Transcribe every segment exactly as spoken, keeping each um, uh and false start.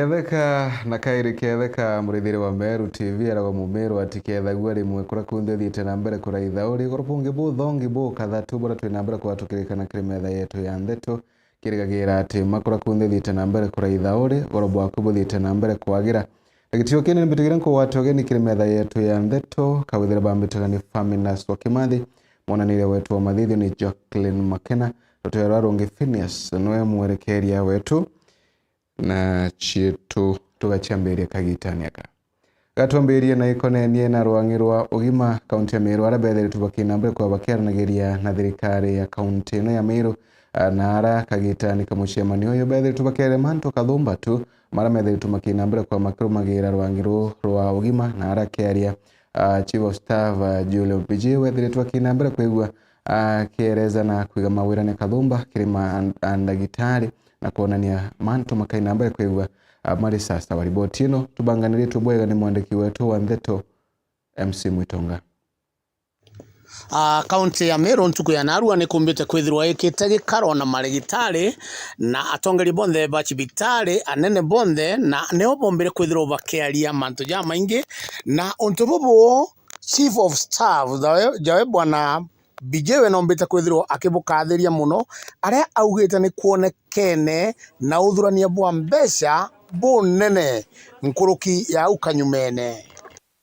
Ketheka na kairi ketheka, murithiri wa Meru T V, eragwa Mumiru atikethagua rimwe. Kuria kunthe thiite na mbere kuraitha uri, igoro bungi buthongi bukathatu buria twi na mbere kwatukirikana kiri metha yetu ya ndeto. Kirigagira ati ma kuria kunthe thiite na mbere kuraitha uri, igoro bwaku buthiite na mbere kwagira. Na gitio kindi ni mbitigira nkugwate ugeni kiri metha yetu ya ndeto, kawithira bambitaga ni Faminas wa Kimathi, mwananiria wetu wa mathithio ni Jacqueline Makena, rutere rwa rungi Phineas niwe mwerekeria wetu. Na cietu tugaciambiria kagitani aka. Gatwambirie na ikonenie na rwang'i rwa ugima kaunti ya Meru, aria bethiritwe bakina mbere kwa bakiaranagiria na thirikari ya kaunti ino ya Meru, ah, na ara kagitani ka mucemanio uyu bethiritwe bakiaria mantu kathumba tu, mara methiritwe makina mbere kwa makirumagira rwang'i ruu rwa ugima, na ara akiaria, ah, Chief of Staff, ah, Julio Mbiji wethiritwe akina mbere kwigua akiereza na kwiga mawirane kathumba kiri ma-, an-, andagitari na kwonania mantu makaina mbere kwigua, ah, mari sasawa. Riboti ino tubanganiritwe bwega ni mwandiki wetu wa ndeto, M C Mwitonga. Ah, kaunti ya Meru ntuku ya narua ni kumbite kwithirwa ikite gikaro na marigitari na atongeria bonthe ba cibitari, anene bonthe, na nio bombire kwithirwa bakiaria mantu jamaingi. Na untu bubu, Chief of Staff jawe, jawe bwana Mbiji we nombite kwithirwa akibukathiria mono, aria augite ni kwonekene na uthurania bwa mbeca bunene nkuruki ya au kanyumene.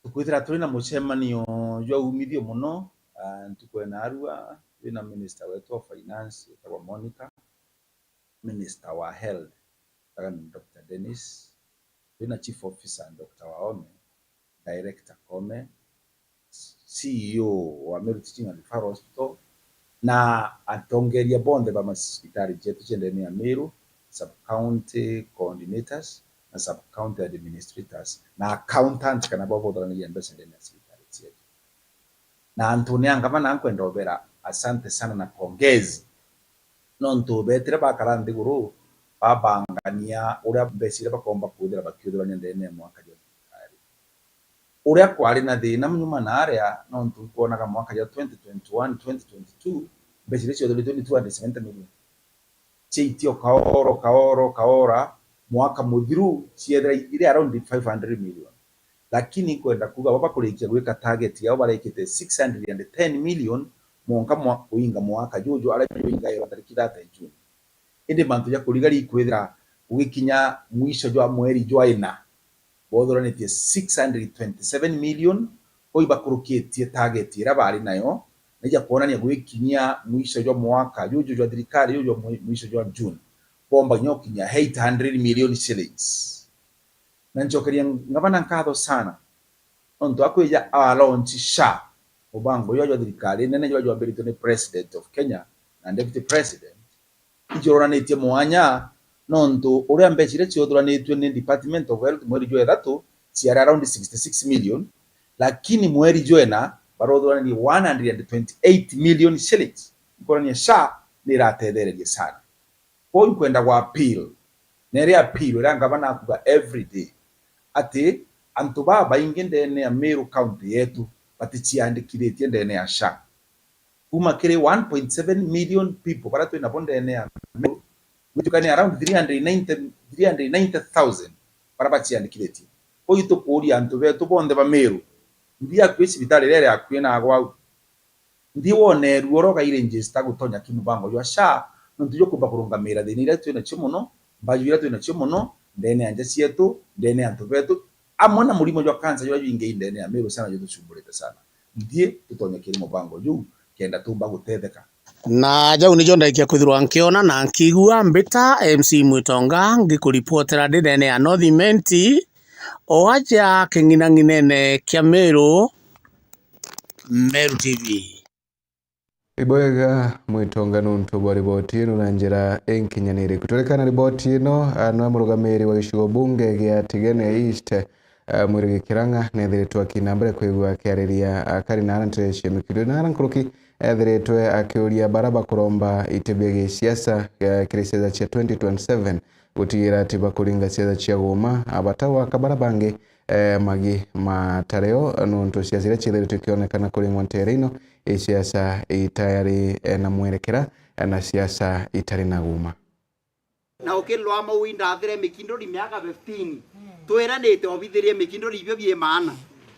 Tukwithira turi na mucemanio jwa umithio mono, ah, ntuku ya narua, twina minister wetu wa finance, etagwa Monica, minister wa health, etagwa ni Doctor Dennis, twina chief officer, Doctor Waome, director Koome, C E O wa Meru Teaching and Referral Hospital, na atongeria bonthe ba macibitari jetu cia ndene ya Meru, sub county coordinators na sub county administrators na accountant, kana bo bothoranagia mbeca ndene ya cibitari cietu. Na antu ni a ngavana nkwenda ubera asante sana na pongezi, nontu betire bakara nthiguru babangania uria mbeca iria bakomba kwithira bakiuthurania ndene ya mwaka jwa thirikari. Uria kwari na thina nyuma na aria, nontu nkwonaga mwaka jwa twenty twenty-one, twenty twenty-two, mbeca iria ciothuritwe ni two hundred seventy million. Ciaitia o kaoro, kaoro, kaora, mwaka muthiru ciethira iri around five hundred million. Lakini nkwenda kuuga, baba kurikia gwika target yao, barekite six hundred and ten million mwanka mwa-, kuinga mwaka juju, aria juingairwa tariki thirty June. Indi mantu ja kurigari ikwithira gugikinya mwisho jwa mweri jwa ina, bothuranitie six hundred twenty-seven million, kuu ibakurukitie target iria bari nayo, na ija kwonania gugikinyia mwisho jwa mwaka juju jwa thirikari, juju jwa mwi-, mwisho jwa June, bomba kinya gukinyia eight hundred million shillings. Na ncokeria ngavana nkatho sana, nontu akwija a launch SHA, mubango jwa jwa thirikari nene jwa jwambiritwe ni President of Kenya na Deputy President, ijuronanitie mwanya, nontu uria mbeca iria ciothuranitue ni Department of Health mweri jwa ithatu ciari around sixty-six million, lakini mweri jwa ina barothuranirie one hundred and twenty-eight million shillings. Nkorania SHA ni iratethereria sana. Kwou nkwenda gwa appeal, na iria appeal iria ngavana akuga every day, ati antu babaingi ndene ya Meru County yetu baticiandikithitie ndene ya SHA. Kuma kiri one point seven million people baria twi nabo ndene ya Meru, gwituka ni around three hundred ninety, three hundred ninety thousand baria baciandikithitie. Kwou tukuuria antu betu bonthe ba Meru, nthi yaku i cibitari iria iri akui na gwau? Nthi wone ruo rwa gaire njista gutonya ki mubango jwa SHA, nontu jwa kumba kurungamira thina iria twi nacio mono, mbaju iria twi nacio mono, ndene ya nja cietu, ndene ya antu betu, amwe na murimo jwa kansa juria jwingi i ndene ya Meru sana jutucumburite sana. Nthi tutonye kiri mubango juu, kenda tumba gutetheka. Na jau nijo ndaikia kwithirwa nkiona na nkigua. Mbita M C Mwitonga, ngikuripotera ndi ndene ya North Imenti, o aja king'inang'inene kia Meru, Meru T V. Ibwega Mwitonga nuntu bwa riboti ino na njira inkinyaniriku. Turirikana riboti ino, ah, niwe murugamiri wa gicigo bunge gia Tigania East, ah, Mwirigi Kirang'a, nethiritwe akina mbere kwigua akiariria akari na ara ntere cia Mikinduri na ara nkuruki, ethiritwe akiuria bara bakuromba iti bia gisiasa, eh, kiri siasa cia twenty twenty-seven, gutigira ati bakuringa siasa cia guuma, abata gwaka bara bangi, eh, magi matareo, nontu siasa iria ciethiritwe ikionekana kuringwa ntere ino, i siasa itari, eh, na mwerekera, eh, na siasa itari na guuma. Na ukirwa mau indathire Mikinduri miaka fifteen. Twiranite obithirie Mikinduri ibio bie maana.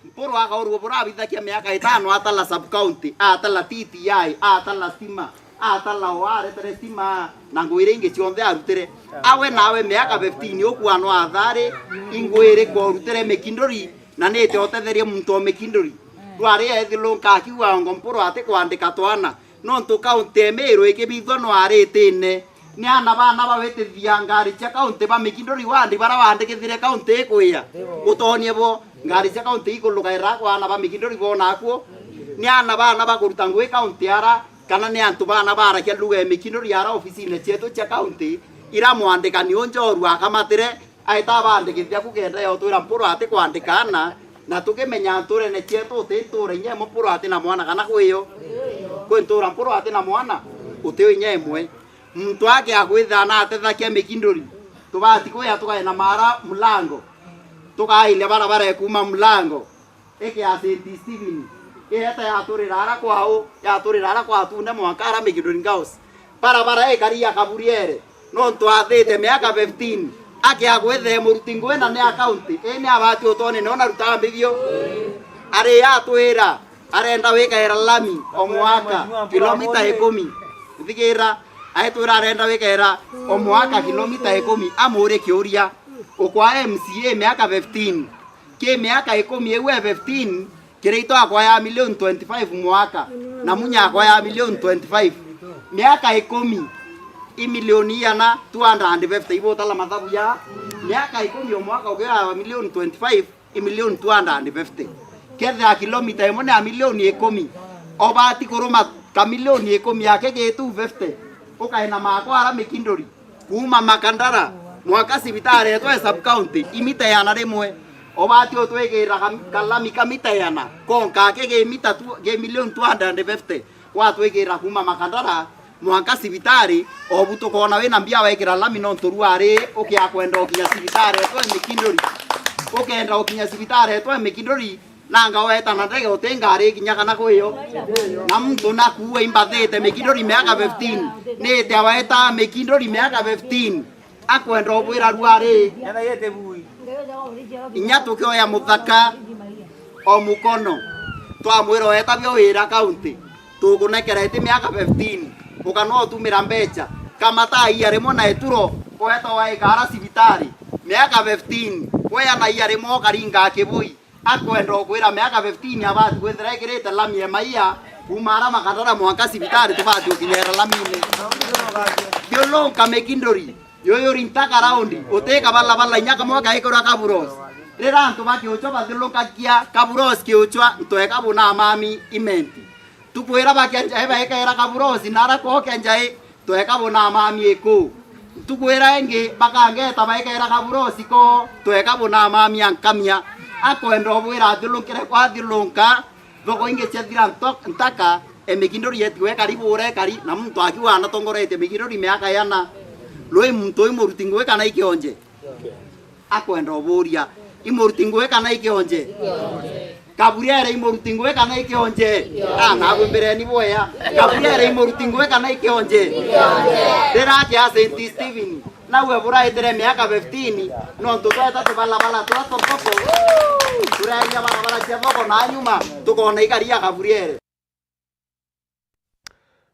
Mpuru akaurwo burabithakia miaka itano atala sub county, atala T T I, atala stima, atala o aretere stima na ngwire ingi cionthe arutire. Awe nawe miaka fifteen ukua no athari ingwire kwarutire Mikinduri na nite otetherie muntu o Mikinduri. Rwari ethilunka akiuga ngo Mpuru ati kwandika twana. Nontu kaunti ya Meru ikibithwa no aritine. Ni ana bana bawitithia ngari cia kaunti ba Mikinduri wandi bara wandikithire kaunti ikwia. Utonie bo ngari cia kaunti ikulugaira kwa ana ba Mikinduri bona akuo. Ni ana bana bakuruta ngui kaunti ara, kana ni antu bana barakia lugha ya Mikinduri ara ofisine cietu cia kaunti, ira mwandikani unjorua akamatire, aita abandikithia ku kenda yotwira Mpuru ati kwandika ana, na tukimenya nturene cietu uti ntura inya imwe Mpuru ati na mwana kana kwiyo. Kwi ntura Mpuru ati na mwana, uti inya imwe. Muntu ake akwithana atethakia Mikinduri, tubati kuya tukae na mara mlango, tukaile barabara ekuma mlango. Iki ya Saint Stephen, ieta yaturira ara kwao, yaturira ara kwa Tune mwanka ara Mikinduri Girls. Barabara ikari ya Kaburiere, nontu athite miaka fifteen, akiagwithe muruti ngui na ni a county, ii ni abati utone no narutaga mbithio. Ari atwira, arenda wikaira lami o mwaka kilomita ikumi. Thigira, aitwira arenda wikaira o mwaka kilomita ikumi, amuri kiuria, ukwa M C A miaka fifteen, ki miaka ikumi iu e fifteen, Kiraitu akwa ya milioni twenty-five mwaka, na Munya akwa ya milioni twenty-five. Miaka ikumi, i milioni iana, two hundred and fifty, ibutala mathabu ya miaka ikumi o mwaka ukioya milioni twenty-five, i milioni two hundred and fifty. Kethira kilomita imwe ni ya milioni ikumi, obati kuruma ka milioni ikumi ake ki two fifty, ukaina makwa ara Mikinduri. Kuuma Makandara mwanka cibitari yetu e sub county, i mita iana rimwe. Obati utwigira ka-, kalami ka mita iana, konka ake gi mita tu, gi milioni two hundred and fifty. Watwigira kuuma Makandara mwanka cibitari, obu tukona wina mbia wekira lami nontu ruari ukiakwenda ukinya cibitari yetu e Mikinduri. Ukenda ukinya cibitari yetu e Mikinduri, nanga weta na ndege uti ngari ikinya kana kwiyo. Na muntu nakuua imbathite Mikinduri miaka fifteen. Nite aweta Mikinduri miaka fifteen. Akwenda ubwira ruari. Inya tukioya muthaka o mukono. Twamwira weta bio wira county. Tukunekera iti miaka fifteen. Ukana utumira mbecha. Kamata ia rimwe na ituro. Weta waikara cibitari. Miaka fifteen. Weana ia rimwe ukaringa kibui. Akwenda ukwira miaka fifteen abati kwithira ekirite lami ya maia, kuuma ara Makandara mwanka cibitari tubati ukinyera lamine. Thiulunka Mikinduri, yuyu ri ntaka raundi, utika balabala inya kamwe kaikirwa kaburosi. Rira antu ba Kiuchwa bathiulunkagia kaburosi Kiuchwa, ntweka buna mami imenti. Tukwira bakia njai baikera kaburosi, na ara kokia njai, tweka buna mami iku. Ntuku ira ingi bakangeta baikera kaburosi ko, tweka buna mami ankamia. Akwenda ubwira athiulunkire kwa athiulunka, thoko ingi ciathira nto-, ntaka, e Mikinduri yetigwe ekari bure ekari, na muntu akiuga anatongoretie Mikinduri miaka yana. Rui muntu ui muruti ngui kana ikionje? Akwenda uburia, i muruti ngui kana ikionje? Kaburiere i muruti ngui kana ikionje? Ah, nabwimbireni bwea. Kaburiere i muruti ngui kana ikionje? Rira akia Saint Stephen, nawe buraitire miaka fifteen, nontu tweta tubalabala turia tuthoko. Tureria barabara cia thoko na nyuma, tukona igari ya Kaburiere.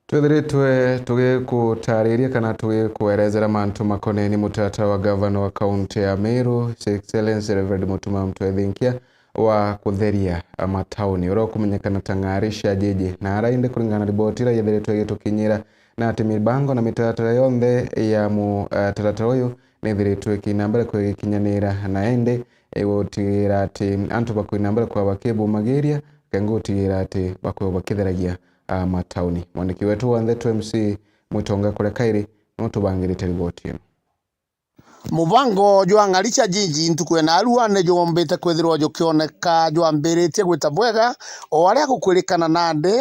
Twithiritwe tugikutariria kana tugikuerezera mantu makoneni mutaratara wa gavana wa kaunti ya Meru, His Excellency Reverend Mutuma Mutwethinkia, wa kutheria matauni, uria ukumenyekana ta Ng'ari cia Jiji. Na ara indi kuringana na riboti iria yethiritwe igitukinyira, na ati mibango na mitaratara yonthe ya mutaratara uyu nithiritwe ikina mbere kwigikinyanira, na indi igutigira ati antu bakwina mbere kwa bakibumagiria, kenga gutigira ati bakwigwa bakitheragia, ah, matauni. Mwandiki wetu wa Ntheto M C Mwitonga Kurekairi niwe utubangirite riboti ino. Mubango jwa Ng'ari cia Jiji ntuku ya narua ni jumbite kwithirwa jukioneka jwambiritie gwita bwega, o aria gukwirikana nandi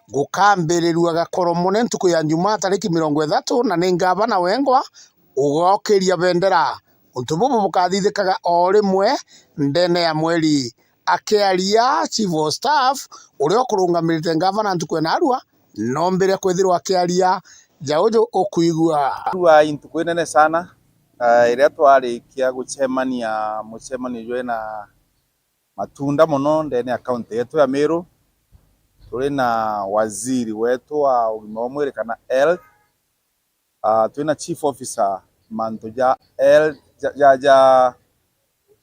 gukambirirua gakoro mune ntuku ya Jumaa tariki mirongo ithatu, na ni ngavana wengwa ugokiria bendera. Untu bubu bukathithikaga o rimwe ndene ya mweri. Akiaria Chief of Staff uria ukurungamirite ngavana ntuku ya narua, nombire kwithirwa akiaria ja uju ukwigua. Tua intuku inene sana, ah, iria twarikia gucemania mucemanio jwina matunda mono ndene ya kaunti yetu ya Meru. Turi na waziri wetu wa ugima wa mwiri kana health, ah, twina chief officer mantu ja health, ja, ja, ja,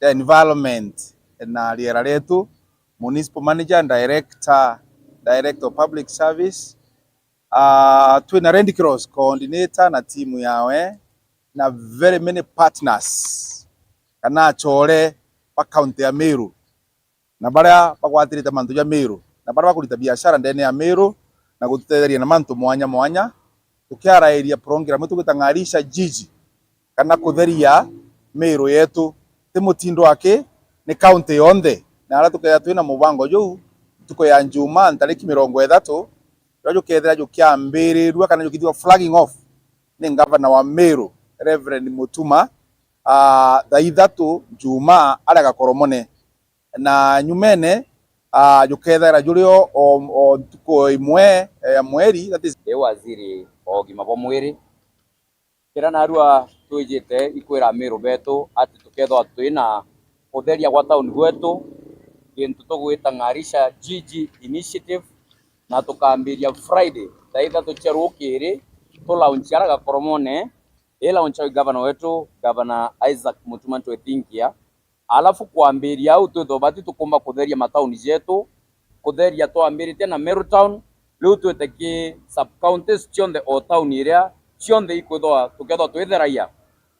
ja environment na riera rietu, municipal manager, director, director of public service, ah, twina Red Cross coordinator na timu yawe, na very many partners kana achore ba county ya Meru, na baria bagwatirite mantu ja Meru, na baria bakurita biashara ndene ya Meru, na gututetheria na mantu mwanya mwanya, tukiarairia program itugwita Ng'arisha Jiji, kana kutheria Meru yetu. Ti mutindo aki, ni county yonthe, na aria tukethira twina mubango juu, ntuku ya Njumaa, ntariki mirongo ithatu, juria jukethira jukiambirirua kana jukithirwa flagging off ni ngavana wa Meru, Reverend Mutuma, ah, thaa ithatu Njumaa aria Gakoromone. Na nyumene, ah, jukethaira juri o, o, o ntuku imwe, eh, ya mweri, that is. Ndi waziri wa ugima bwa mwiri. Kiria narua twijite ikwira Amiru betu ati tukethwa twina kutheria gwa tauni gwetu, gintu tugwita Ng'arisha Jiji Initiative, na tukambiria Friday thaa ithatu cia rukiri, tu launch ara Gakoromone, i launch ya gavana wetu, Gavana Isaac Mutuma Ntwethinkia. Alafu kwambiria au twithwa bati tukumba kutheria matauni jetu, kutheria twambiritie na Meru Town, riu twite ki sub counties cionthe o tauni iria cionthe ikwithwa tukethwa twitheragia.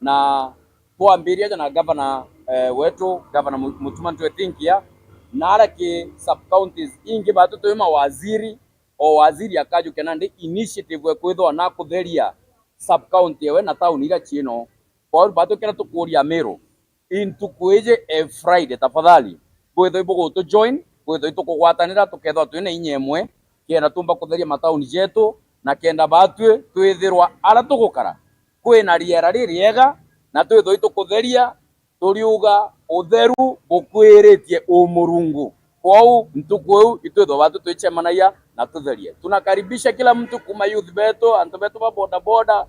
Na twambiria ja na gavana, eh, wetu, Gavana Mu-, Mutuma Ntwethinkia, na aria ki sub counties ingi batu twi mawaziri, o waziri akajukia nandi initiative ekwithwa na kutheria sub county ewe na tauni iria ciino. Kwou batu kira tukuria Amiru, i ntuku iji e Friday, tafadhali, bwithwe ibugutu join, bwithwe itukugwatanira, tukethwa twina inya imwe, kenda tumba kutheria matauni jetu, na kenda batwi twithirwa ara tugukara kwina riera ririega, na twithwe itukutheria, turiuga utheru bukwiritie u Murungu. Kwou ntuku iu itwithwa batu twicemanagia na tutherie. Tunakaribisha kila mtu, kuma youth betu, antu betu ba bodaboda,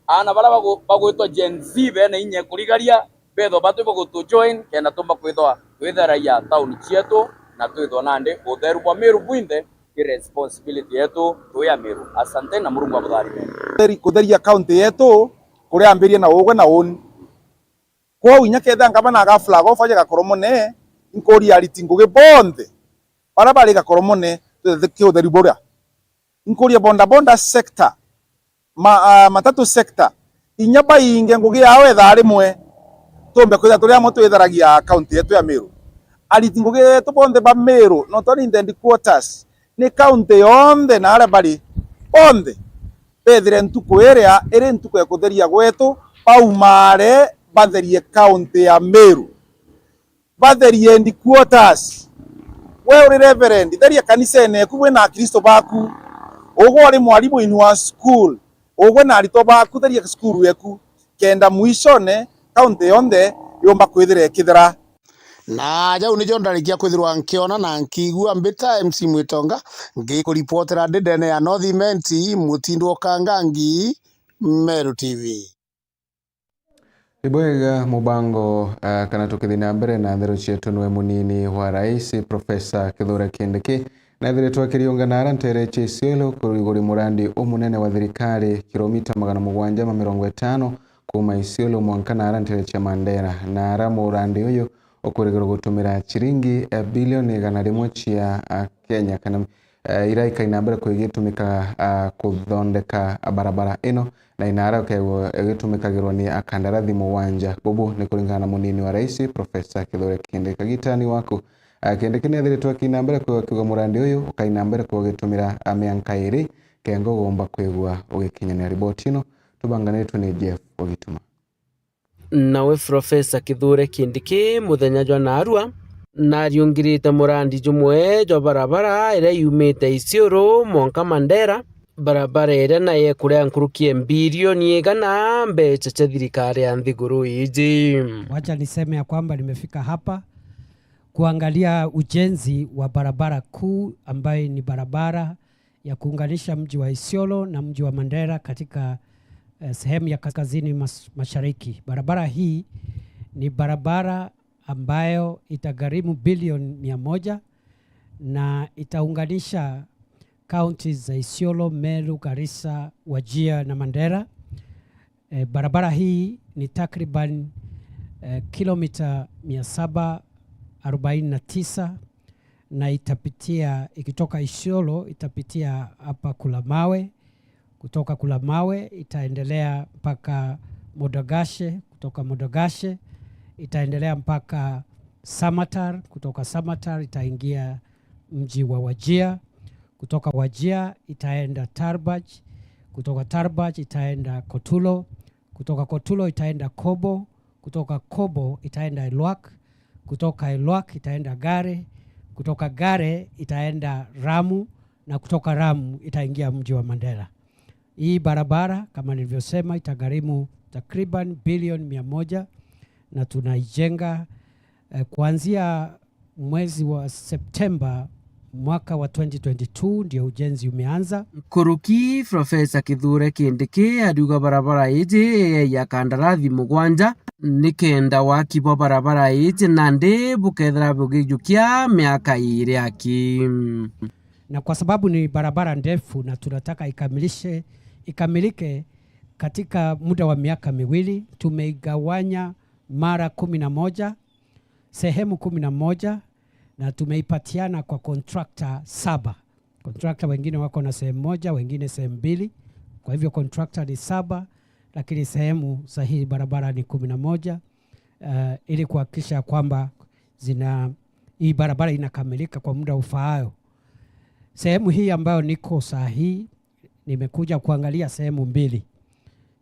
aana baria bagu-, bagwitwa Gen Z bena inya kurigaria, bethwa batu bagutu join, kenda tumba kwithwa twitheragia tauni cietu, na twithwa nandi utheru bwa Meru bwinthe i responsibility yetu twi Amiru. Asante na Murungu abutharime. Kutheri-, kutheria county yetu kuriambirie na ugwe na uni. Kwou inya kethira ngavana aga flag off aje Gakoromone, inkuria ariti ngugi bonthe baria bari Gakoromone, twithike utheri buria. Inkuria bodaboda sector, ma-, ah, matatu sector, inya bainge ngugi yao ithaa rimwe, tumbe kwithira turi amwe twitheragia county yetu ya Meru. Ariti ngugi yetu bonthe ba Meru, not only in the headquarters, ni county yonthe na aria bari bonthe, bethire ntuku iria iri ntuku ya kutheria gwetu, baumare batherie county ya Meru. Batherie headquarters. We uri reverend, theria kanisene eku wina Akristo baku. Ugwe uri mwarimu in your school, ugwe na aritwa baku, theria cukuru eku, kenda mwishone county yonthe yumba kwithira ikithera. Na jau nijo ndarikia kwithirwa nkiona na nkiigua mbita M C Mwitonga, ngikuripotera ndi ndene ya North Imenti, Mutindo Okangangi, Meru T V. Ibwega mubango, ah, kana tukithii na mbere na ntheru cietu, niwe munini wa rais, Professor Kithure Kindiki, na ethiritwe akiriungana ara ntere cia Isiolo kuriguri murandi umunene wa thirikari, kilomita magana mugwanja ma mirongo itano, kuuma Isiolo mwanka naara ntere cia Mandera, naara murandi uyu ukurigirwa gutumira ciringi, eh, bilioni igana rimwe cia, ah, Kenya, kana, eh, iria ikaina mbere kwigitumika, ah, kuthondeka barabara ino, na inaara ikeegwa igitumikagirwa ni akandarathi mugwanja. Bubu ni kuringana na munini wa rais, Professor Kithure Kindiki. Kagitani waku, ah, Kindiki ni ethiritwe akiina mbere kwigwa akiuga murandi uyu ukaina mbere kwigwa ugitumira, ah, mianka iri, kengo ugomba kwigwa ugikinyania. Riboti ino tubanganitwe ni Jeff Ogituma. Nawe Professor Kithure Kindiki muthenya jwa naarua nariungirite murandi jumwe jwa barabara iria yumite Isiolo mwanka Mandera, barabara iria nayo ikuria nkuruki ya mbilioni igana mbeca cia thirikari ya nthiguru iji. Wacha niseme ya kwamba nimefika hapa kuangalia ujenzi wa barabara kuu ambayo ni barabara ya kuunganisha mji wa Isiolo na mji wa Mandera katika, eh, sehemu ya kaskazini mas-, mashariki. Barabara hii ni barabara ambayo itagharimu bilioni mia moja na itaunganisha counties za Isiolo, Meru, Garissa, Wajir na Mandera. Eh, barabara hii ni takriban, eh, kilomita mia saba arobaini na tisa na itapitia, ikitoka Isiolo, itapitia hapa Kulamawe, kutoka Kulamawe itaendelea mpaka Modogashe, kutoka Modogashe itaendelea mpaka Samatar, kutoka Samatar itaingia mji wa Wajir, kutoka Wajir itaenda Tarbaj, kutoka Tarbaj itaenda Kotulo, kutoka Kotulo itaenda Kobo, kutoka Kobo itaenda Elwak, kutoka Elwak itaenda Gare, kutoka Gare itaenda Ramu, na kutoka Ramu itaingia mji wa Mandera. Hii barabara, kama nilivyosema, itagharimu takriban bilioni mia moja na tunaijenga, eh, kuanzia mwezi wa Septemba mwaka wa twenty twenty-two ndio ujenzi umeanza. Nkuruki, Profesa Kithure Kindiki ariuga barabara iji ya kandarathi mugwanja nikenda waki bwa barabara iji nandi bukethira bugijukia miaka iiri aki. Na kwa sababu ni barabara ndefu na tunataka ikamilishe, ikamilike katika muda wa miaka miwili, tumeigawanya mara kumi na moja, sehemu kumi na moja, na tumeipatiana kwa contractor saba. Contractor wengine wako na sehemu moja, wengine sehemu mbili. Kwa hivyo contractor ni saba, lakini sehemu za hii barabara ni kumi na moja, eh, ili kuhakikisha kwamba zina, hii barabara inakamilika kwa muda ufaayo. Sehemu hii ambayo niko saa hii, nimekuja kuangalia sehemu mbili.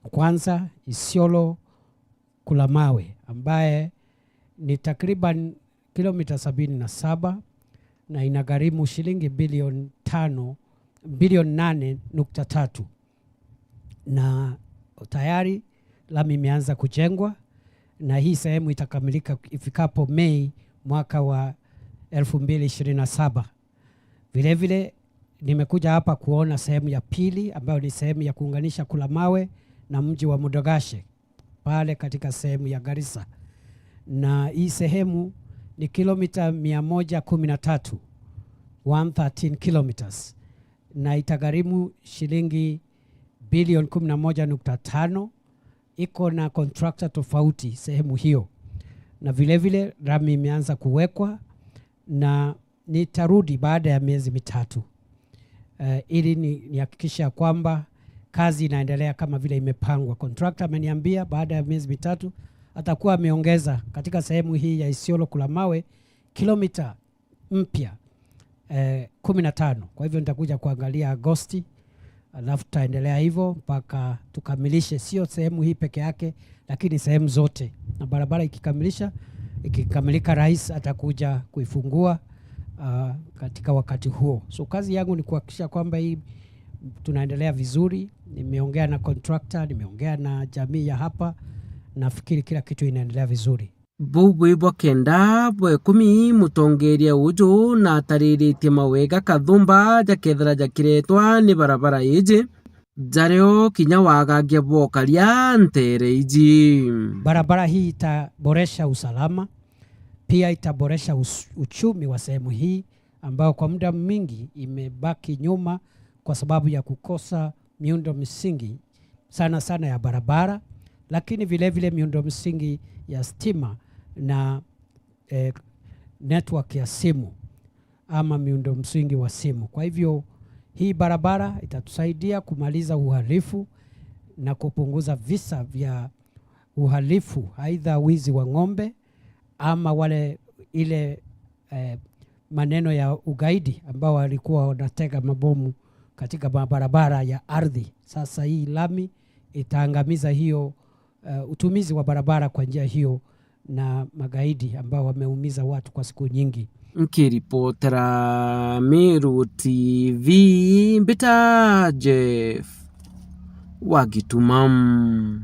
Kwanza, Isiolo Kulamawe, ambaye ni takriban kilomita sabini na saba na inagharimu shilingi bilioni tano, bilioni nane nukta tatu. Na tayari lami imeanza kujengwa, na hii sehemu itakamilika ifikapo Mei mwaka wa elfu mbili ishirini na saba. Vile vile, nimekuja hapa kuona sehemu ya pili, ambayo ni sehemu ya kuunganisha Kulamawe na mji wa Modogashe, pale katika sehemu ya Garissa. Na hii sehemu ni kilomita mia moja kumi na tatu, one thirteen kilometers, na itagharimu shilingi bilioni kumi na moja nukta tano. Iko na contractor tofauti sehemu hiyo, na vile vile lami imeanza kuwekwa, na nitarudi baada ya miezi mitatu, eh, ili ni, nihakikishe ya kwamba kazi inaendelea kama vile imepangwa. Contractor ameniambia baada ya miezi mitatu atakuwa ameongeza katika sehemu hii ya Isiolo Kulamawe kilomita mpya, eh, kumi na tano. Kwa hivyo nitakuja kuangalia Agosti, alafu tutaendelea hivyo mpaka tukamilishe, sio sehemu hii peke yake, lakini sehemu zote. Na barabara ikikamilisha, ikikamilika, rais atakuja kuifungua, ah, katika wakati huo. So kazi yangu ni kuhakikisha kwamba hii tunaendelea vizuri. Nimeongea na contractor, nimeongea na jamii ya hapa, nafikiri kila kitu inaendelea vizuri. Buu bwi bwa kenda bwa ikumi, mutongeeria uju natariritie mawega kathumba jakethira jakiretwa ni barabara iji, jario kinya wagagia bwokaria nteere iji. Barabara hii itaboresha usalama, pia itaboresha us-, uchumi wa sehemu hii ambao kwa muda mingi imebaki nyuma kwa sababu ya kukosa miundo msingi, sana sana ya barabara, lakini vile vile miundo msingi ya stima na, eh, network ya simu ama miundo msingi wa simu. Kwa hivyo, hii barabara itatusaidia kumaliza uhalifu na kupunguza visa vya uhalifu, aidha wizi wa ng'ombe ama wale ile, eh, maneno ya ugaidi ambao walikuwa wanatega mabomu katika mabarabara ya ardhi. Sasa hii lami itaangamiza hiyo, eh, utumizi wa barabara kwa njia hiyo na magaidi ambao wameumiza watu kwa siku nyingi. Nkiripotera Meru T V, mbita Jeff wa Gituma.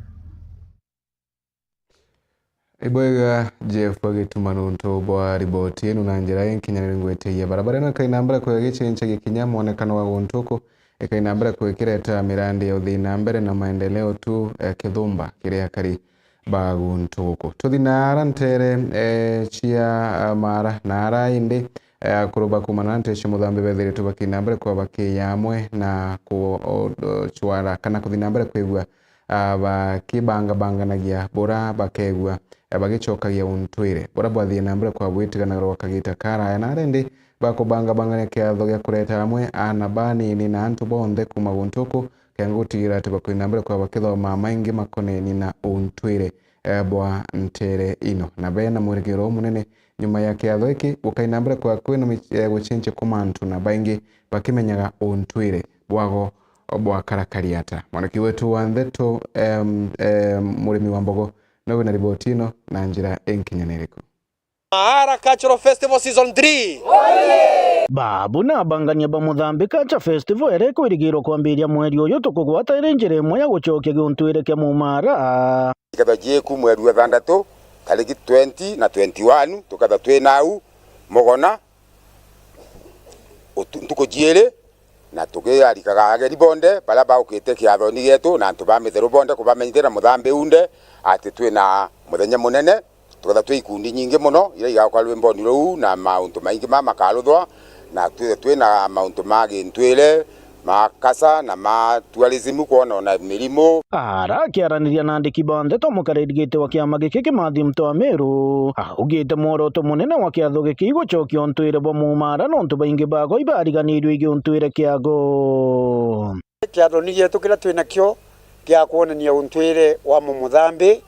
Ibwega Jeff wa Gituma nuntu bwa riboti inu. Na njira inkinyanire ngwitiria barabara ino ikaina mbere kwega gicencagia kinya mwonekano wa guntu uku ikai na mbere kwikireta mirandi ya uthii na mbere na maendeleo tu, eh, kithumba kiri akari ba guntu guku. Tuthi na ara ntere, eh, cia, ah, mara na ara indi, eh, akuru ba kuumana na ntere cia Muthambi bethiritwe bakiina mbere kwa bakiya amwe na ku-, o-, o-, cwara kana kuthi na mbere kwigua, ah, bakibangabanganagia bura bakegua, eh, bagicokagia untwire bura bwathii na mbere kwa bwitiganagirwa kagita karaya na ara indi bakubangabangania kiatho gia kureta amwe aana banini na antu bonthe kuuma guntu uku, kenda gutigira ati bakwina mbere kwa bakithoma maingi makoneni na untwire, eh, bwa ntere ino. Na bena mwirigiro umunene nyuma ya kiatho giki gukaina mbere kwa kwina mich-, eh, gucenjia kwa mantu na baingi bakimenyaga untwire bwago bwa karakari ata. Mwaniki wetu wa ndeto, em, em, Murimi wa Mbogo, nowe na riboti ino na njira inkinyaniriku. Maara Cultural Festival Season three. Babu na abangania ba Muthambi Culture Festival iria ikwirigirwa kwambiria mweri uyu tukugwata iri njira imwe ya gucokia giuntwire kia Mumara. Ikethwa jieku mweri wa thandatu, tariki twenty na twenty-one, tukethwa twi nau Mugona, utu-, ntuku jiiri, na tukiarikaga ageni bonthe baria baukite kiathoni gietu na antu ba mitheru bonthe kubamenyithia na Muthambi unde ati twina muthenya munene. Tukethwa twi ikundi nyingi mono iria igaukwa rwimboni ruu na mauntu maingi ma makaruthwa, na twithwe twina mauntu ma gintwire, ma kasa na ma tourism kwona ona mirimu. Ara akiaraniria na andiki ba ndeto, mukariri giti wa kiama giki Kimathi Mtoa Meru augite mworoto munene wa kiatho giki igucokia untwire bwa Mumara nontu baingi bago ibariganirue igi untwire kiago. Kiathoni gietu kiria twinakio gia kwonania untwire wa Mumuthambi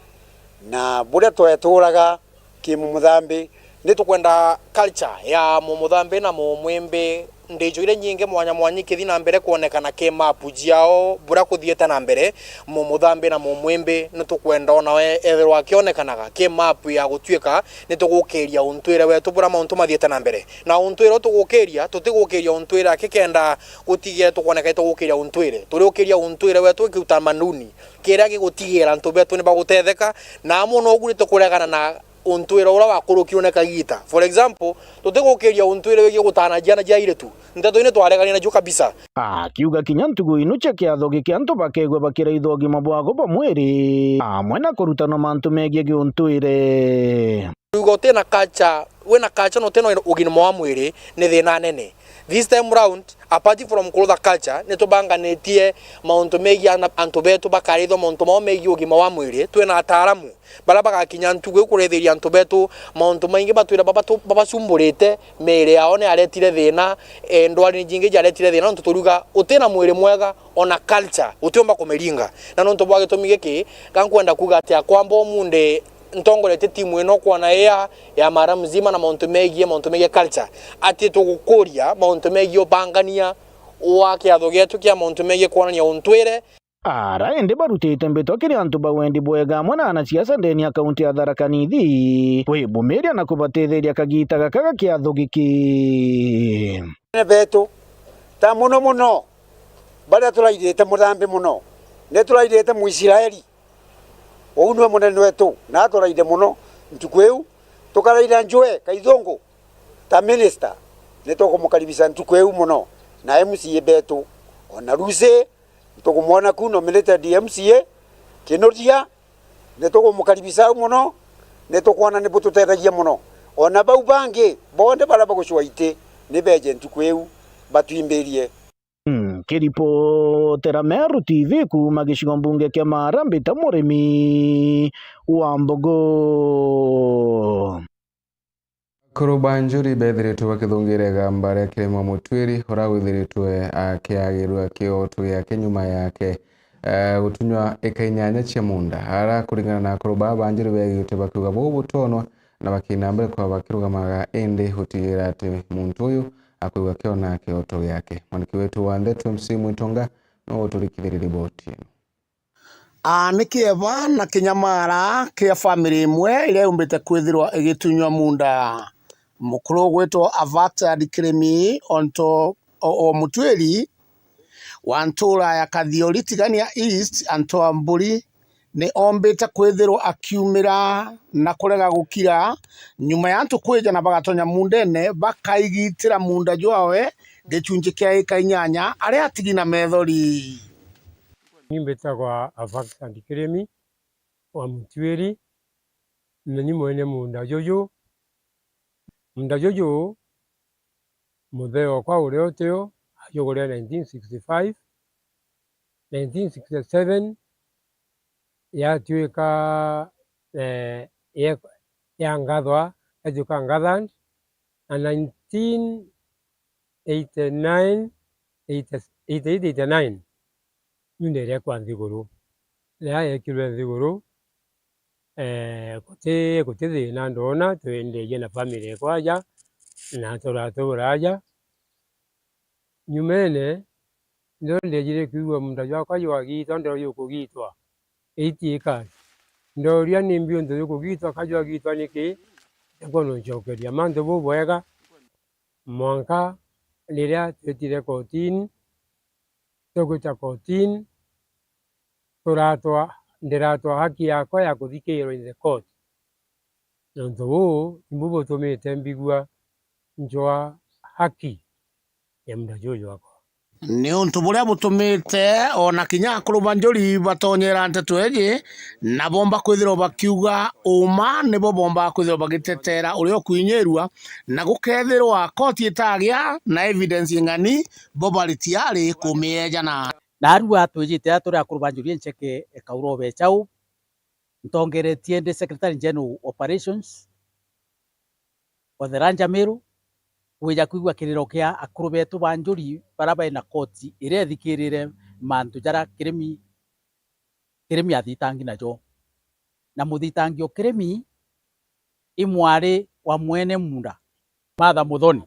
na buria tweturaga ki Mumuthambi. Ni tukwenda culture ya Mumuthambi na Mumwimbi, ndijo iria nyingi mwanya mwanya ikithi na mbere kwonekana ki mapu jiao buria kuthiite na mbere. Mumuthambi na Mumwimbi ni tukwenda onawe ethirwa akionekanaga ki mapu ya gutuika ni tugukiria untwire wetu buria mauntu mathiite na mbere. Na untwire utugukiria, tutigukiria untwire aki kenda gutigia tukwoneka itugukiria untwire. Turiukiria untwire wetu ki utamaduni, kiria gigutigira antu betu ni bagutetheka, na amwe nogu ni tukuregana na untwire uria wakurukirwe ni kagita. For example, tutigukiria untwire wigie gutana ciana cia airitu. Nteto ino twaregania nacio kabisa. Akiuga kinya ntugu inu cia kiatho giki antu bakegua bakiraithwa ugima bwago bwa mwiri, amwe na kurutanwa mantu megie giuntwire. Uga utina culture, wina culture na utina ugima wa mwiri, ni thina nene. This time round, apart from kurutha culture, ni tubanganitie mauntu megie ana-, antu betu bakarithwa mauntu mao megie ugima wa mwiri. Twina ataaramu baria bagakinya ntugu iu kurithiria antu betu mauntu maingi batwire babatu-, babacumburite, miiri yao ni yaretire thina, eh, ndwari jingi jaretire thina, nontu turiuga utina mwiri mwega, ona culture utiumba kumiringa. Na nontu bwa gitumi giki, ga nkwenda kuuga ati akwamba umunthi ntongoretie timu ino kwana iya ya mara mzima na mauntu megie, mauntu megie culture, ati tugukuria mauntu megie ubangania wa kiatho gietu kia mauntu megie kwonania untwire. Ara indi barutite mbitwa kiri antu ba wendi bwega amwe na anasiasa ndeni ya kaunti ya Tharaka Nithi kwibumiria na kubatetheria kagita gaka ga kiatho giki. Anene betu, ta muno muno baria turairite Muthambi muno, ni turairite Muisraeli. Uu niwe munene wetu, na aturaire mono ntuku iu. Tukaraira Njue Kaithungu ta minister, ni tukumukaribisha ntuku iu mono, na M C A betu. Ona Lucy, nitukumwona ku nominated M C A Kinuthia, ni tukumukaribisha au mono, ni tukwona ni bututethagia mono. Ona bau bangi bonthe baria bagucwa iti, ni beje ntuku iu batwimbirie. Nkiripotera Meru T V kuuma gicigo mbunge kia Maara, mbita Murimi wa Mbogo. Akuru ba Njuri bethiritwe bakithungira igamba ria Kirima Mutwiri, uria withiritwe akiagirua kioto giake nyuma yake, eh, gutunywa eka inyanya cia munda. Ara kuringana na akuru baa ba Njuri begitwe bakiuga buu butonwa na bakina mbere kwa bakirugamaga, indi gutigira ati muntu uyu akwigua akiona kioto giake. Mwandiki wetu wa ndeto M C Mwitonga no uturikithirie riboti ino. Aa, ni kieba na kinyamara kia family imwe iria yumbite kwithirwa igitunywa munda. Mukuru ugwitwa Avatad Kirimi onto o, o Mutwiri wa ntura ya Kathiori Tigania East, antu a Mburi, ni ombite kwithirwa akiumira na kurega gukira nyuma ya antu kwija na bagatonya mundene, bakaigitira munda jwawe gicunji kia ika inyanya aria atigi na methori. Ni mbitagwa Afaxad Kirimi wa Mutuiri, na ni mwene munda juju. Munda juju, muthee okwa uria utio ajugurire nineteen sixty-five, nineteen sixty-seven yatuika, eh, ya, ya ngathwa, yatuika ngathand, na nineteen eighty-nine, eighty, eighty-eight, eighty-nine, nyunda iria kwa nthiguru. Riria yekirwe nthiguru, eh, guti, guti thina ndona, twendeeje na family ekwa aja, na turatubura aja. Nyumene, ndio ndejire kwigua munda jwakwa jwagitwa, ndeo jukugitwa eighty acres. Ndoria nimbi untu jukugitwa, ka jwagitwa niki? Ntikwona uncokeria. Mantu bubwega, mwanka riria twetire kotini, tugwita kotini, turatwa, ndiratwa haki yakwa ya kuthikirwa in the court. Na untu buu nibu butumite mbigua njwa haki ya munda juju jwakwa. Ni untu buria butumite ona kinya akuru ba njuri batonyera nteto iji, na bomba kwithirwa bakiuga uma nibo bombaga kwithirwa bagitetera uria ukuinyirua, na gukethirwa koti itagia na evidence ing'ani, bo bari tiari kumiejana. Naarua twijite aa turi akuru ba njuri incheke, Kauro Obechau, ntongeretie ndi Secretary General Operations, Othera Njamiru, kwija kwigua kiriro kia akuru betu ba njuri baria bai na koti iria ithikirire mantu jaria Kirimi, Kirimi athitangi najo. Na muthitangi o Kirimi i mwari wa mwene munda, Martha Muthoni.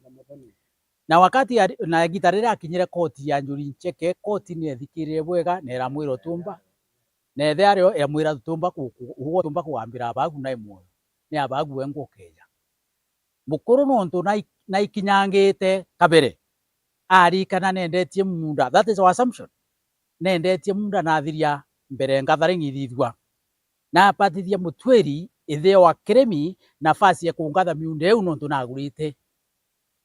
Na wakati ari, na igita riria akinyire koti ya njuri ncheke, koti ni ethikirire bwega na iramwira utumba. Na ithe ario iramwira utumba ku-, ku-, uga utumba kugambira abagu nai mwoyo. Ni abagu wengwa ukeja. Mukuru nontu nai-, naikinyangite kabere, arikana nendetie munda. That is our assumption. Nendetie munda nathiria mbere ngathari ng'ithithua. Napatithia mutwiri ithe wa Kirimi nafasi ya kungatha miunda iu nontu nagurite.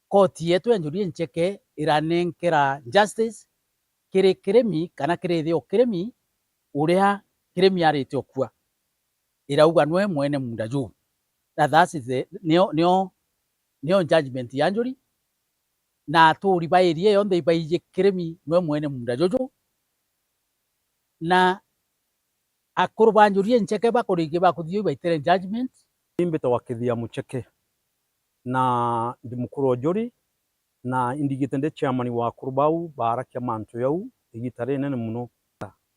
Koti yetu ya njuri incheke iranenkera justice kiri Kirimi kana kiri ithe o Kirimi uria Kirimi arite okua. Irauga nwe mwene munda juu. Na that is the, nio, nio, nio judgment ya njuri. Na aturi ba area yonthe ibaiji Kirimi nwe mwene munda juju. Na akuru ba njuri incheke bakuriki bakuthio ibaitere judgment. Ni mbitagwa Kithia Mucheke, na ndi mukuru o njuri, na indigite ndi chairman wa akuru bau baarakia mantu jau igita rinene mono.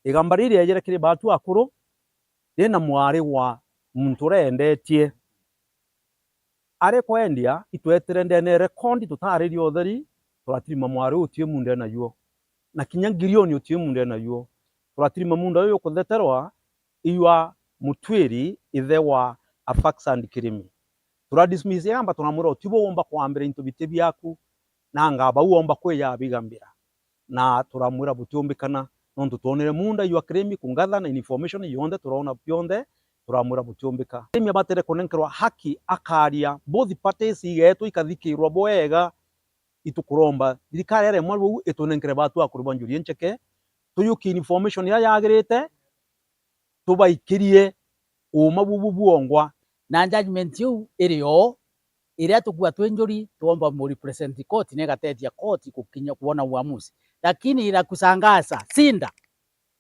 Igamba riri riejere kiri baatu akuru, rina mwari wa muntu uria endetie. Ari kwendia, itwetire ndene ya rekondi, tutaaririe utheri, turatirima mwari uyu uti munda najuo, na kinya ngirioni uti munda najuo. Turatirima munda uyu ukutheterwa iywa mutwiri ithe wa Afaxad Kirimi. Tura dismiss igamba, turamwira uti bo womba kwambira into biti biaku, na anga bau womba kwija abigambira. Na turamwira butiumbikana, nontu twonere munda jwa Kirimi kungatha na information yonthe turona bionthe, turamwira butiumbika. Kirimi abatere kunenkerwa haki akaria, both parties igetwe ikathikirwa bwega. Itukuromba thirikari ya remwa riu itunenkere baatu akuru ba njuri incheke, tujukie information iria yagirite, tubaikirie uuma bubu bwongwa. Na judgment iu iri oo, iria tukua twi njuri, twomba mu represent court na igatethia court kukinya kwona uamuzi. Lakini la kushangaza, sinda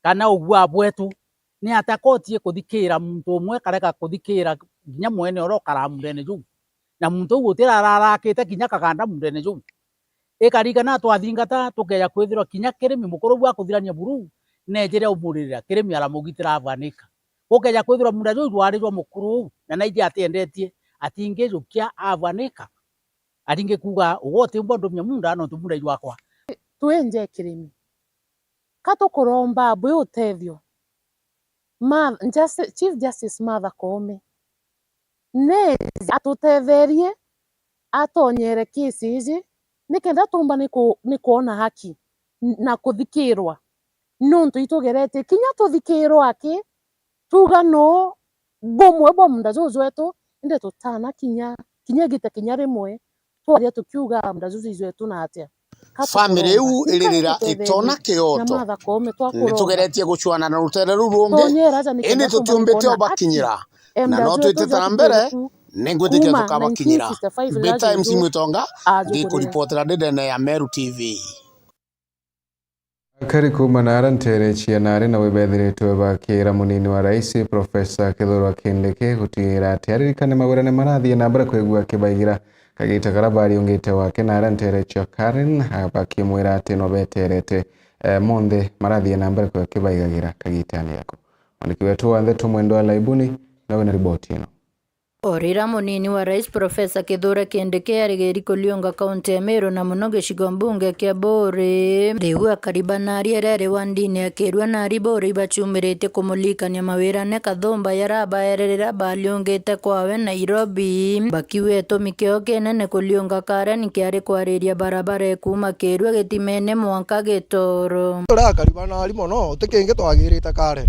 kana ugua bwetu, ni ata court ikuthikira muntu umwe karega kuthikira kinya mwene uria ukaraa mundene juu? Na muntu uu utira ararakite kinya kaganda mundene juu. Ikarigana twathingata tukeja kwithirwa kinya Kirimi mukuru bwa kuthirania buru, neejire umuririra, Kirimi aramugitira abanika. Gukeja kwithirwa munda juu jwari jwa mukuru uu, na naiji atiendetie, atingijukia abanika. Aringi kuuga, ugwe utiumba ndumia munda, nontu munda i jwakwa. Twi nja e Kirimi. Ka tukuromba bwi utethio. Ma-, Justi-, Chief Justice Martha Koome, neeje atutetherie, atonyere case iji, nikenda tuumba ni ku-, ni kwona haki n-, na kuthikirwa. Niuntu itugeretie kinya tuthikirwa aki, tuuga nuu bumwe bwa munda juu jwetu, indi tutana kinya, kinya igita kinya rimwe twaria tukiuga munda juu jwetu na atia. family iu iririra itona kioto. Nitugeretie gucuana na rutere ruu rungi, indi tutiumbite o bakinyira. Na no twitite na mbere, ni ngwitikia tukabakinyira. Mbita M C Mwitonga, ngikuripotera ndi ndene ya Meru T V. Akari kuuma naara nteere cia naari nawe beethiritwe bakiira munini wa rais, Profesa Kithure Kindiki, gutigira ati aririkane mawirane marathie na mbere kwigua akibaigira kagiita karia bariungite wake naara nteere cia Karen, a, bakimwira ati no beterete, e, monthe marathie na mbere kwigua akibaigagira kagiitani gako. Mwandiki wetu wa ndeto Mwendwa Laibuni nawe na riboti ino. O riria munini wa rais Profesa Kithure Kindiki arigiri kuriunga kaunti ya Meru na mono gicigo mbunge kia Buuri, riu akari ba naari arere wa ndini akirua naari Buuri ibacumiritie kumurikania mawirane kathumba yarabaere riria bariungite kwawe Nairobi, bakiuga gitumi kiao kinene kuriunga Karen kiari kwariria barabara ikuuma Kirua Gitimene mwanka Gitoro. Turi akari ba naari mono, ti kingi twagirite Karen.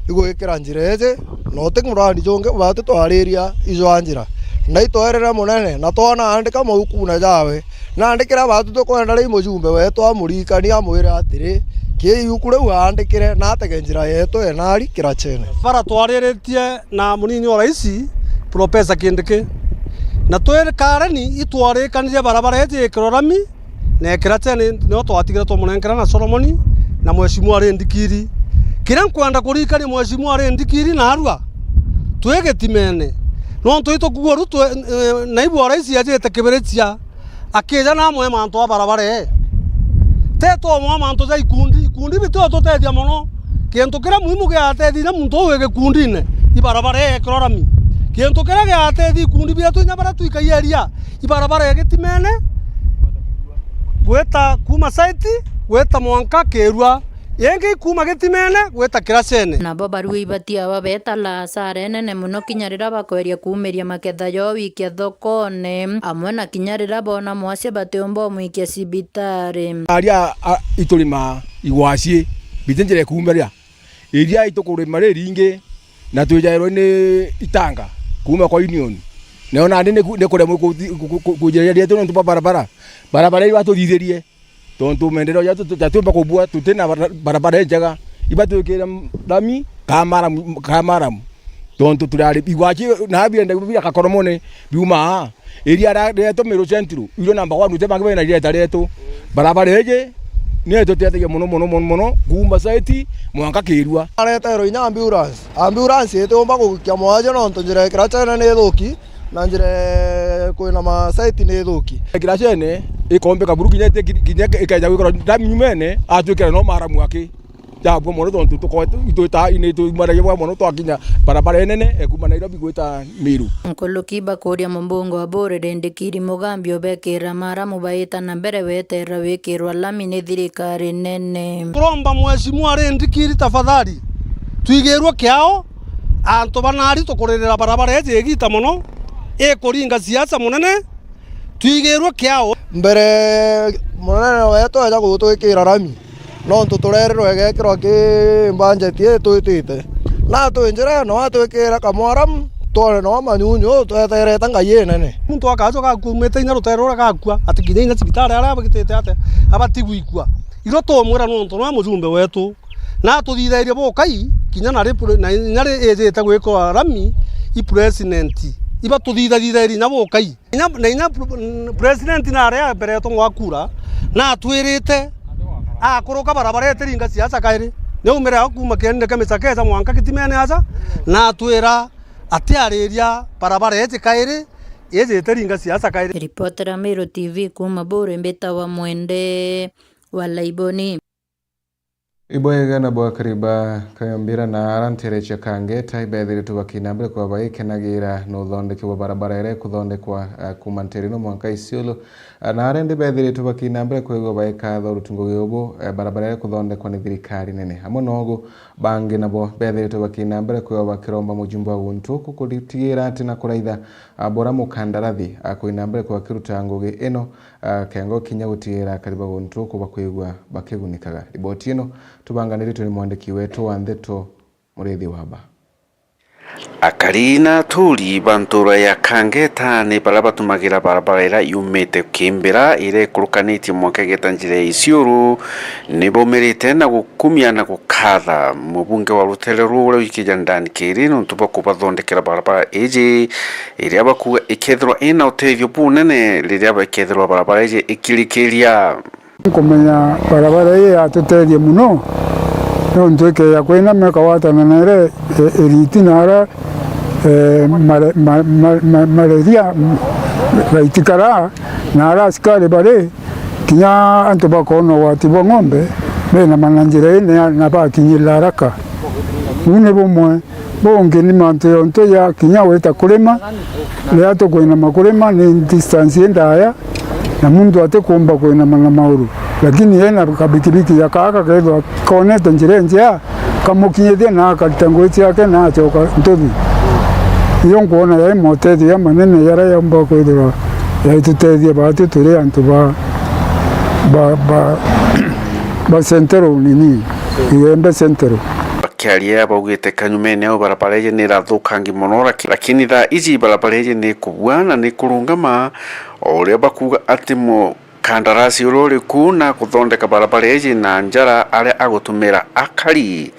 Igwikira njira iji, na uti murandi jungi ubati twariria ijwa njira. Na itwerere munene, na twona aandika maukune jawe. Nandi kiria batu tukwenda ri mujumbe wetu amurikanie, amwire atiri, kii iuku riu aandikire, na atege njira yetu enari kirachene. Bara twariritie na munini wa rais, Profesa Kindiki. Na twi Kareni itwarikanirie barabara iji ikirwe rami, na ikirachene nio twatigire twamunenkera na Solomoni na Mheshimiwa Rindikiri. Kiria nkwenda kurikania Mheshimiwa Rindikiri narua, twi Gitimene. Nontu itukugua ru twe-, eh, naibu wa rais ajite Kibirichia, akija namwe mantu a barabara ee. Te twomwa mantu ja ikundi, ikundi bitio tutethia mono. Kintu kiria muhimu giatethirie muntu uu wi gikundine, ibarabara ee kirorami. Kintu kiria giatethi ikundi bietu inya baria twikai eria, ibarabara ee Gitimene, gwita kuuma site, gwita mwanka Kirua. Ingi kuuma Gitimene gwita kiracene. Nabo barua ibatia aba beeta laasara enene mono kinya riria bakweria kuumiria maketha joo wikia thokone, amwe na kinya riria boona mwasia batiumba umwikia cibitari. Aria a, iturimaa igwaci, biti njira ikuumiria. Iria itukurima riringi, na twijairwe ni itanga kuuma kwa union. Nayo nandi ni ku-, ni kuremwe ku-, ku-, ku-, kujiria rietu nontu bwa barabara. Barabara iu atuthithirie. Tontu maendeleo jatu tu-, jatiumba kubua, tuti na bara-, barabara injega. Iba twikire rami, ka maramu, ka maramu. Tontu turari, igwachi, na bienda bia Kakoromone, biuma aa. Iria ra-, rietu Meru Central, irio namba one, uti bangi bena ireta rietu. Barabara iji, niyo itutethagia mono, mono, mono, mono, kuuma site, mwanka Kirua. Areterwe inya ambulance. Ambulance itiumba kugukia mwaja nontu njira ikira chene ni ithuki. Na njira kwina ma site ni ithuki. Kiracene ikombika buru kinya ite-, kinya ikeja gwikirwa ndami nyumene, atwikira no maramu aki. Jabua mono tontu tukoe-, itwita-, ni tumaragia bwa mono twakinya barabara inene ekuma Nairobi gwita Meru. Nkuluki bakuria mubunge wa Buuri Rindikiri Mugambi ubekira maramu baita na mbere weterera wikirwa lami ni thirikari nene. Turomba Mheshimiwa Rindikiri tafadhali, twigirwe kiao. Antu ba naari tukuririra barabara iji igita mono, ikuringa siasa munene, twigirwe kiao. Mbere munene wetu eja gutwikira rami, nontu turerirwe igekirwa ki budget ii twitite. Na twinjire no atwikire kamwaramu, twone no manyunyu, tweterete ngai inene. Muntu akaja gakumite inya rutere ruria gakua, ati kinya inya cibitari aria bagitite ate, abatigwikua. Irio tumwira nontu nwe mujumbe wetu. Na atuthithairie bukai, kinya na ri pre-, na inya ri ijite gwikwa rami, i president. Iba tuthithathithairie inya bukai. Inya, na inya pre-, president na aria mbere yetu ngwa kura, na atwirite akuruka barabara itiringa siasa kairi. Ni aumire au kuuma kienine kia Michakeja mwanka Gitimene aja, na atwira atiariria barabara iji kairi, iji itiringa siasa kairi. Ripotera Meru T V kuuma Buuri mbitawa Mwende wa Laiboni. Ibwega na bwakari ba Kayambira na ara ntere cia Kangeta ibethiritwe bakina mbere kwa baikenagira na uthondeki bwa barabara iria ikuthondekwa, ah, kuma ntere ino mwanka Isiolo. Ah, na ara indi bethiritwe bakina mbere kwigua baikatha uruti ngugi ubu, eh, barabara iria ikuthondekwa ni thirikari nene. Amwe na ugu, bangi nabo bethiritwe bakina mbere kwigua bakiromba mujumbe wa guntu uku kuritigira ati na kuraitha, ah, bora mukandarathi, ah, kuina mbere kwa kiruta ngugi ino, ah, kengo kinya gutigira akari ba guntu uku bakwigua bakigunikaga. Riboti ino tubanganiritwe ni mwandiki wetu wa ndeto, Muriithi Wamba. Akari na aturi ba ntura ya Kangeta ni baria batumagira barabara iria yumite Kimbira iria ikurukanitie mwanka igeta njira ya Isiolo, ni baumirite na gukumia na gukatha mubunge wa rutere ruu uria wikija Dan Kiri nontu bwa kubathondekera barabara iji iria bakuuga ikethirwa ina utethio bunene riria ikethirwa barabara iji ikirikiria. Nkumenya barabara ii yatutethia mono, nontu ikeeja kwina miaka watana nere, e, iriti na ara, e, mare-, ma-, ma-, ma-, mareria, m-, gaitikara, na ara asikari bari, kinya antu bakoona ugwati bwa ng'ombe, bena mana njira ii na, na bakinyirira haraka. Buu ni bumwe. Bungi ni mantu yonthe ja kinya gwita kurima, riria tukwinama kurima ni distance indaya, na muntu atikumba kwinama na mauru. Lakini ena kabikibiki ja kaa gakethirwa koonete njira injea, kamukinyithia na akarita ngugi ciake na acoka ntuthi. Iyo nkwona jai motethio jamanene jaria jaumba kwithirwa jaitutethia baatwi turi antu ba, ba, ba, ba Central nini, Igembe Central. Bakiaria baugite kanyumene au barabara iji ni irathukangi mono, laki-, lakini thaa iji barabara iji ni ikubua na ni ikurungama, o uria bakuuga ati mukandarasi uria uri ku na kuthondeka barabara iji na njara aria agutumira akari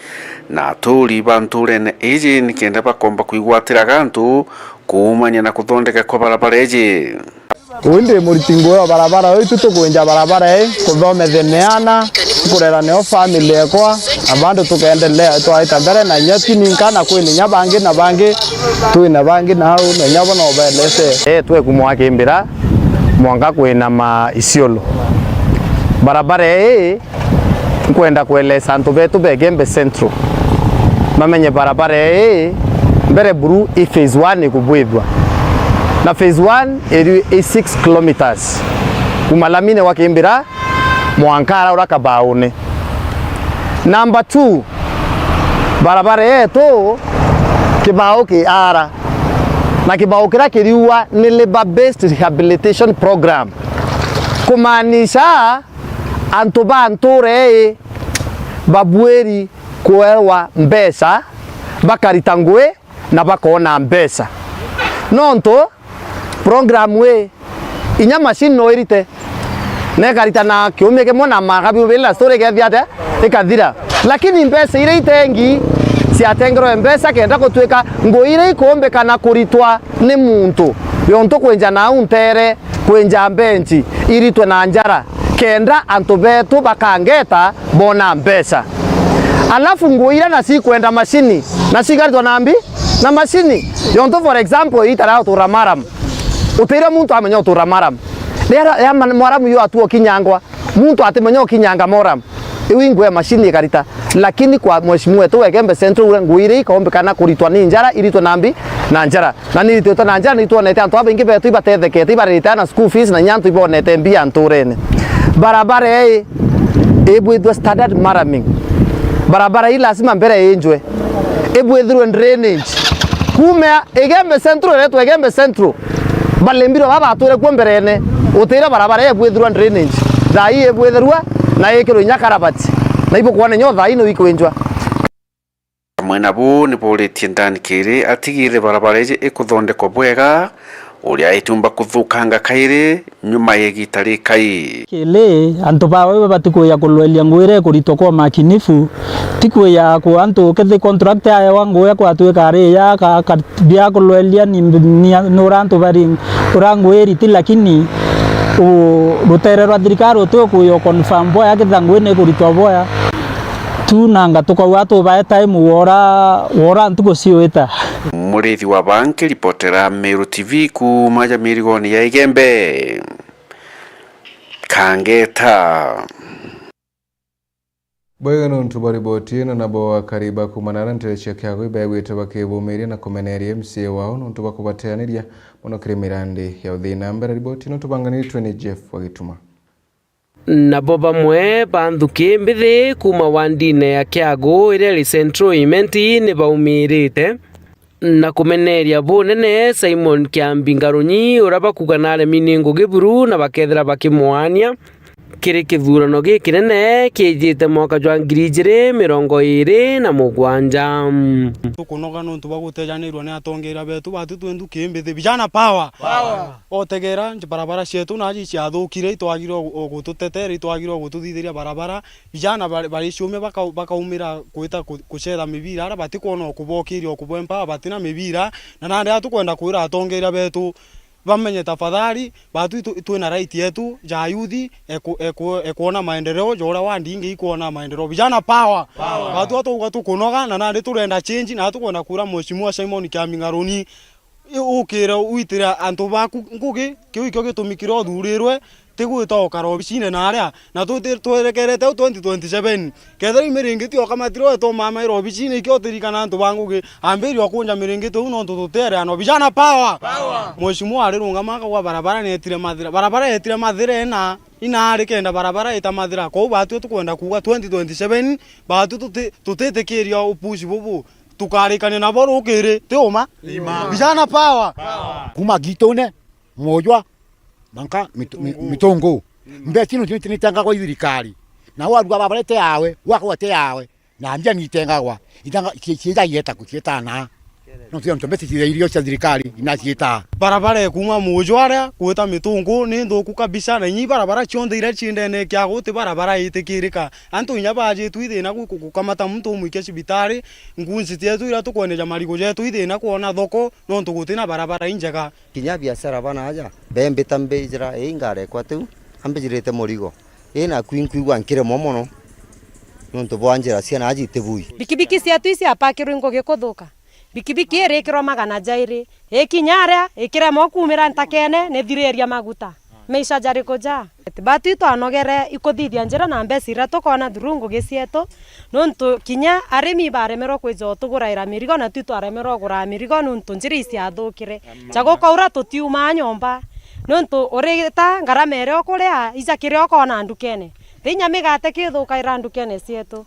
na aturi ba nturene iji nikenda bakomba kwigwatira gantu kuumania na kuthondeka kwa barabara iji. Uu ndi muriti ngugi wa barabara, uu itu tukwinja barabara ii, kuthomethia miana, nkurera nio family ekwa, na bado tukendelea twaita mbere, na inya ti ninka, na kwina inya bangi na bangi, twina bangi na au, na inya bo no belese. Ee, twekumwa Kimbira, mwanka kwinama Isiolo. Barabara ii, nkwenda kwelesa antu betu ba Igembe Central mamenye barabara ii, mbere buru i phase one ikubwithua. Na phase one iri i six kilometres. Kuma lamine wa Kimbira, mwanka ara ura Kabaune. Number two, barabara yetu kibao ki ara. Na kibao kiria kiriua ni labour based rehabilitation program. Kumaanisha antu ba ntuura ii babuiri kuewa mbeca, bakarita ngugi na bakoona mbeca. Nontu program ii, inya machine no irite, na ikarita na kiumia kimwe na maka biu bili na story ikethia atia, ikathira. Lakini mbeca iria itengi ciatengerwe mbeca kenda gutuika ngugi iria ikuumbikana kuritwa ni muntu, yontu kwinja nau nteere, kwinja mbenchi iritwe na njara, kenda antu betu bakangeta boona mbeca. Alafu ngugi iria nacio ikwenda macini, nacio ikaritwa na mbi? Na macini. Yontu, for example, ita ria utura Maram, utiire muntu amenya utura Maram. Riria ya man-, Mwaramu yu atua ukinyangwa, muntu atimenya ukinyanga Moram. Iu ingwe macini ikarita. Lakini kwa mheshimiwa wetu wa Igembe Central, uria ngugi iria ikaumbikana kuritwa ni njara, iritwe na mbi? Na njara. Na ni irititwe na njara, ni twonete antu babaingi betu ibatethekete, ibaririte na school fees, na inya antu ibonete mbia nturene. Barabara ii ibwithwe standard murraming. Barabara ii lazima mbere injwe, ibwithirwe drainage. Kuuma Igembe Central iretwa Igembe Central, balimbirwe baba batwire kuo mberene, utiire barabara ii ibwithirwa drainage. Thaa ii ibwithirwa na ikirwe inya karabati. Na ibukwona nyo thaa ii no ikwinjwa. Amwe nabo ni booritie Dan Kiri atigire barabara iji ikuthondekwa bwega, uria itiumba kuthukanga kairi nyuma ya igiita rikai. Kiri, antu bawe batikwija kulweria ngugi iria ikuritwa kwa umakinifu, ti kwija ku antu kethi contract aewa ngugi ya kwatuika ari ya ka, ka, bia kulweria ni, ni, ni ura antu bari ura ngugi iriti, lakini u, rutere rwa thirikari uti ukwija confirm boya ketha ngugi ni ikuritwa boya. Tu nanga tukauga tubae time wora, wora ntuku ciuita. Murithi wa Banki, ripotera Meru T V kuuma ja mirigoni ya Igembe, Kangeta. Bwega nontu bwa riboti ino, nabo akari ba kuuma nara ntere cia Kiagu ibaegwite bakibumiria na kumeneria M C A wao nontu bwa kubateaniria mono kiri mirandi ya uthii na mbere. Riboti ino tubanganiritwe ni Jeff wa Gituma. Nabo bamwe ba nthuki mbithi kuuma wandine ya Kiagu iria iri Central Imenti ni baumirite na kumeneria bunene Simon Kiambi Ngarunyi, uria bakuuga naremi ni ngugi buru na bakethira bakimwania. kiri kithurano gikinene kiijite mwaka jwa ngiri ijiri mirongo iiri na mugwanja. Tukunoga nontu bwa gutejaniirua ni atongeria betu, batu twendu kimbithi. Vijana power! Power! Otegera nji barabara cietu naji ciathukire, itwagire o, o gututetera, itwagire o gututhithiria barabara. Vijana bari, bari ciumia baka, bakaumira kwita ku, kucetha mibira, aria batikwona o kubokiria o kubwempa, batina mibira. Na nandi atukwenda kwira atongeria betu, bamenye tafadhali, batu itu, twina right yetu ja youth, eku, eku, ekwona maendeleo ja uria wandi ingi ikwona maendeleo. Vijana power! Power! Batu atauga tukunoga, na nandi turenda change, na tukwenda kura Mheshimiwa Simon Kiambi Ngaruni, i, ukire uitire antu baku ngugi, kiu ikio gitumi kiria uthurirwe, ti gwita ukara obicine naria, na tuti, twerekerete au twenty twenty-seven. Kethira imiringiti okamatirwe tomamaira obicine, ikio utirikana antu ba ngugi, ambiria okunja miringiti uu nontu tutereanwa. Vijana power! Power! Mheshimiwa arirungama akauga barabara nietire mathira. Barabara yetire mathira ina, inari kenda barabara ita mathira. Kwou batwi tukwenda kuuga twenty twenty-seven, batwi tuti, tutitikiria upushi bubu. Tukarikania nabo rukiri, ti uma? Ima. Vijana power! Power! Kuma Gitune, Mujwa, manka mit, mi, Mitungu. Mitungu. Mbeca ino nitengagwa i thirikari. Na warua barabara ite yawe, gwakwa ite yawe. Na mbia nitengagwa. Itanga, cie, cieta ieta ku, cieta na. No tio ntombe citire irio cia thirikari, ina cieta. Barabara ekuma Mujwa aria, gwita Mitungu, ni nthuku kabisa, na inyi barabara cionthe iria cindene kiago, ti barabara itikirika. Antu inya baajitwe ithina gu, gu, gukamata muntu umwikia cibitari, ngunci cietu iria tukweneja marigu jetu ithina kwona thoko, nontu gutina barabara injega. Kinya biashara bana aja, bembita mbijira, ii ngarekwa tiu, ambijirite murigo. Ii naku inkwigua nkiremwa mono, nontu bwa njira cia naaji itibui. Bikibiki cietu iciapakirwe ngugi kuthuka. Bikibiki irikirwa magana jairi, ikinya aria, ikiremwa kumira ntakene, nithiriria maguta. Maisha jariku ja? Batu itwanogere ikuthithia njira na mbeca iria tukona through ngugi cietu, nontu kinya arimi baremerwe kwija utuguraira mirigo, na tu twaremerwe kugura mirigo nontu njira iciathukire. Cha gukaura tutiumaa nyomba, nontu urita ngarama iria ukuria, ija kiria ukona ndukene. Ti inya migate kithukaira ndukene cietu.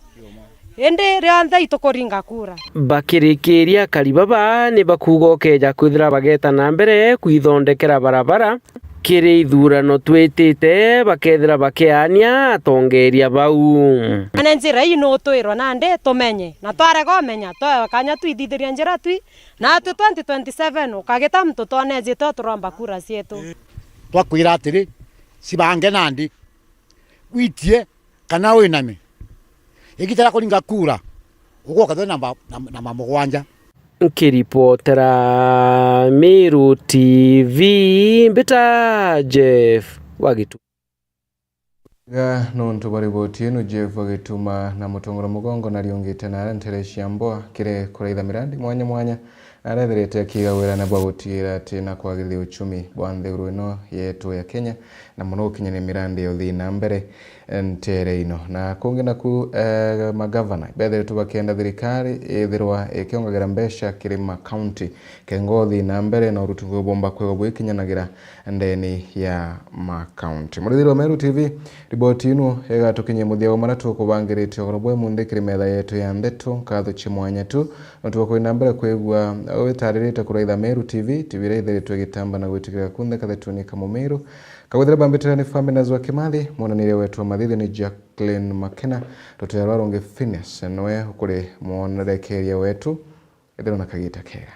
Indi rionthe itukuringa kura. Bakirikiria, akari baba ni bakuuga ukeeja kwithira bageeta na mbere kwithondekera barabara kiri ithurano twitite, bakeethira bakiaania atongeeria bau. Ane njira ii nutwirwa nandi tumenye, na twarega umenya, twaewa kanya twithithiria njira twi, na atwi twenty twenty-seven ukagita muntu twonejite uturomba kura cietu. Twakwira atiri, cibange nandi, witie, kana winame. Igita ria kuringa kura, ugokethwa namba, namba, namba mugwanja. Nkiripotera Meru T V, mbita Jeff wa Gitu. Ga nontu bwa riboti ino, Jeff wa Gituma na Mutongoro Mugongo nariungite na aria ntere cia Mboa kiri kuraitha mirandi mwanya mwanya, na arethirite akiiga wirane bwa gutigira ati na kwagirithia uchumi bwa nthiguru ino yetu ya Kenya, na mono gukinyania mirandi ya uthii na mbere ntere ino. Na kungi naku, eh, magavana bethiritwe bakienda thirikari ithirwa ikiongagira mbeca kiri makaunti, kenga uthii na mbere na uruti ngugi bumba kwigwa bwikinyanagira ndeni ya makaunti. Murithiri wa Meru T V, riboti ino igatukinyia muthia wa maria tukubangirite ugoro bwa umunthi kiri metha yetu ya ndeto. Nkatho cia mwanya tu nontu bwa kwenda mbere kwigua witaririte kuraitha Meru T V, T V iria ithiritwe igitamba na gwitikirika kunthe kathetuni ka Mumiru. Kagwithire bambitira ni Faminas wa Kimathi, mwonaniria wetu wa mathithi ni Jacqueline Makena, rutera rwa rungi Phineas niwe ukuri mwonerekeria wetu. Ethirwa na kagita kega.